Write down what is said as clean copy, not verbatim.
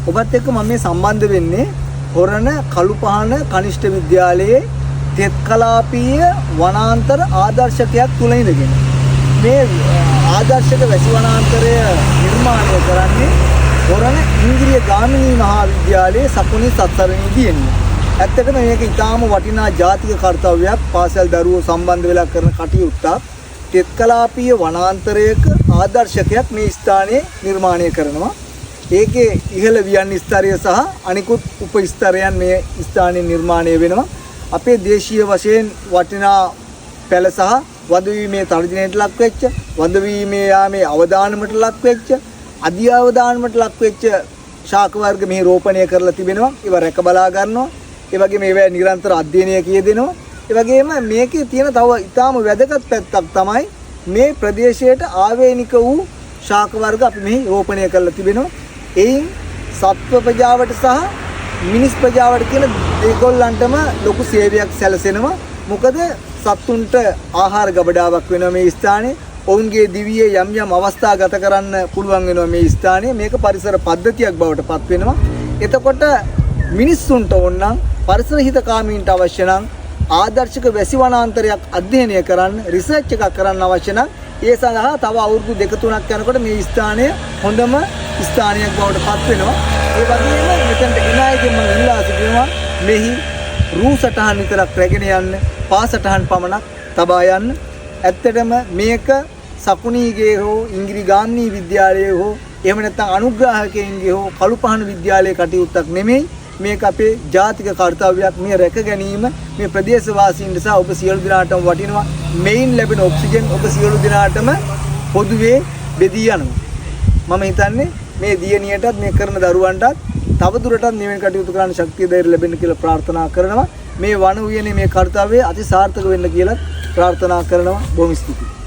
ඔබත් එක්ක මම මේ සම්බන්ධ වෙන්නේ හොරණ කළුපහන කනිෂ්ඨ විද්‍යාලයේ තෙත් කලාපීය වනාන්තර ආදර්ශකයක් තුල ඉඳගෙන. මේ ආදර්ශක වැසි වනාන්තරය නිර්මාණය කරන්නේ හොරණ ඉන්ද්‍රිය ගාමිණී මහා විද්‍යාලයේ සකුණි සත්සරණී දියණිය. ඇත්තටම මේක ඉතාම වටිනා ජාතික කර්තව්‍යයක්. පාසල් දරුවෝ සම්බන්ධ වෙලා කරන කටයුත්තක්. තෙත් කලාපීය වනාන්තරයක ආදර්ශකයක් මේ ස්ථානයේ නිර්මාණය කරනවා. ඒකේ ඉහළ වියන් ස්තරය සහ අනිකුත් උප ස්තරයන් මේ ස්ථානයේ නිර්මාණය වෙනවා. අපේ දේශීය වශයෙන් වටිනා පැල සහ වදවීමේ තර්ජනයට ලක් වෙච්ච, වදවීමේ යාමේ අවදානමට ලක් වෙච්ච, අධි අවදානමට ලක් වෙච්ච ශාක වර්ග මෙහි රෝපණය කරලා තිබෙනවා. ඒවා රැක බලා ගන්නවා. ඒ වගේම ඒවා නිරන්තර අධ්‍යයනය කිය දෙනවා. ඒ වගේම මේකේ තියෙන තව ඉතාම වැදගත් පැත්තක් තමයි මේ ප්‍රදේශයට ආවේනික වූ ශාක වර්ග අපි මෙහි රෝපණය කරලා තිබෙනවා. එයින් සත්ව ප්‍රජාවට සහ මිනිස් ප්‍රජාවට කියන දෙගොල්ලන්ටම ලොකු සේවයක් සැලසෙනවා. මොකද සත්තුන්ට ආහාර ගබඩාවක් වෙනවා මේ ස්ථානයේ. ඔවුන්ගේ දිවියේ යම් යම් අවස්ථා ගත කරන්න පුළුවන් වෙනවා මේ ස්ථානයේ. මේක පරිසර පද්ධතියක් බවට පත් වෙනවා. එතකොට මිනිස්සුන්ට ඕනනම් පරිසර හිතකාමීන්ට අවශ්‍ය නම් ආදර්ශක වැසි වනාන්තරයක් අධ්‍යයනය කරන්න, රිසර්ච් එකක් කරන්න අවශ්‍ය නම් ඒ සඳහා තව අවුරුදු දෙක තුනක් යනකොට මේ ස්ථානය හොඳම ස්ථානයක් බවට පත් වෙනවා. ඒ වගේම මෙතනට එන අයගෙන් මම ඉල්ලා සිටිනවා මෙහි රූ සටහන් විතරක් රැගෙන යන්න, පා සටහන් පමණක් තබා යන්න. ඇත්තටම මේක සකුණීගේ හෝ ඉංග්‍රීසි ගාමිණී විද්‍යාලයේ හෝ එහෙම නැත්නම් අනුග්‍රාහකයින්ගේ හෝ කළුපහන විද්‍යාලයේ කටයුත්තක් නෙමෙයි. මේක අපේ ජාතික කර්තව්‍යයක්. මේ රැක ගැනීම මේ ප්‍රදේශවාසීන්ට සහ ඔබ සියලු දෙනාටම වටිනවා. මෙයින් ලැබෙන ඔක්සිජන් ඔබ සියලු දෙනාටම පොදුවේ බෙදී යනවා. මම හිතන්නේ මේ දියණියටත් මේ කරන දරුවන්ටත් තව දුරටත් නිවෙන කටයුතු කරන්න ශක්තිය ධෛර්ය ලැබෙන්න කියලා ප්‍රාර්ථනා කරනවා. මේ වන උයනේ මේ කර්තව්‍යය අති සාර්ථක වෙන්න කියලා ප්‍රාර්ථනා කරනවා. බොහොම ස්තුතියි.